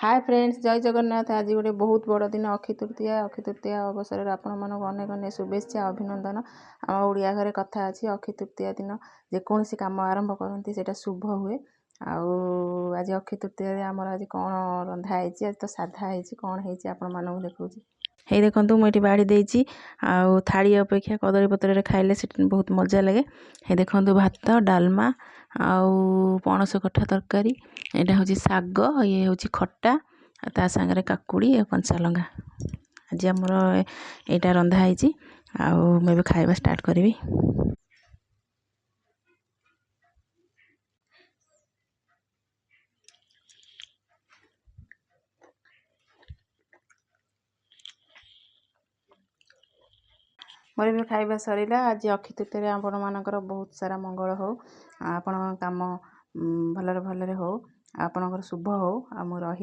ହାଏ friends, ଜୟ ଜଗନ୍ନାଥ। ଆଜି ଗୋଟେ ବହୁତ ବଡ଼ ଦିନ, ଅକ୍ଷୟ ତୃତୀୟା। ଅକ୍ଷୟ ତୃତୀୟା ଅବସରରେ ଆପଣମାନଙ୍କୁ ଅନେକ ଅନେକ ଶୁଭେଚ୍ଛା, ଅଭିନନ୍ଦନ। ଆମ ଓଡ଼ିଆ ଘରେ କଥା ଅଛି, ଅକ୍ଷୟ ତୃତୀୟା ଦିନ ଯେକୌଣସି କାମ ଆରମ୍ଭ କରନ୍ତି ସେଇଟା ଶୁଭ ହୁଏ। ଆଉ ଆଜି ଅକ୍ଷୟ ତୃତୀୟାରେ ଆମର ଆଜି କ'ଣ ରନ୍ଧା ହେଇଛି? ଆଜି ତ ସାଧା ହେଇଛି। କ'ଣ ହେଇଛି ଆପଣମାନଙ୍କୁ ଦେଖାଉଛି। ହେଇ ଦେଖନ୍ତୁ, ମୁଁ ଏଠି ବାଢ଼ି ଦେଇଛି। ଆଉ ଥାଳି ଅପେକ୍ଷା କଦଳୀ ପତ୍ରରେ ଖାଇଲେ ସେଠି ବହୁତ ମଜା ଲାଗେ। ହେଇ ଦେଖନ୍ତୁ, ଭାତ, ଡାଲମା ଆଉ ପଣସ କଠା ତରକାରୀ। ଏଇଟା ହେଉଛି ଶାଗ, ଇଏ ହେଉଛି ଖଟା, ଆଉ ତା ସାଙ୍ଗରେ କାକୁଡ଼ି ଆଉ କଞ୍ଚା ଲଙ୍କା। ଆଜି ଆମର ଏଇଟା ରନ୍ଧା ହେଇଛି ଆଉ ମୁଁ ଏବେ ଖାଇବା ଷ୍ଟାର୍ଟ କରିବି। ମୋର ଏବେ ଖାଇବା ସରିଲା। ଆଜି ଅକ୍ଷୟ ତୃତୀୟାରେ ଆପଣମାନଙ୍କର ବହୁତ ସାରା ମଙ୍ଗଳ ହଉ, ଆପଣଙ୍କ କାମ ଭଲରେ ଭଲରେ ହଉ, ଆପଣଙ୍କର ଶୁଭ ହଉ। ଆଉ ମୁଁ ରହିଲି।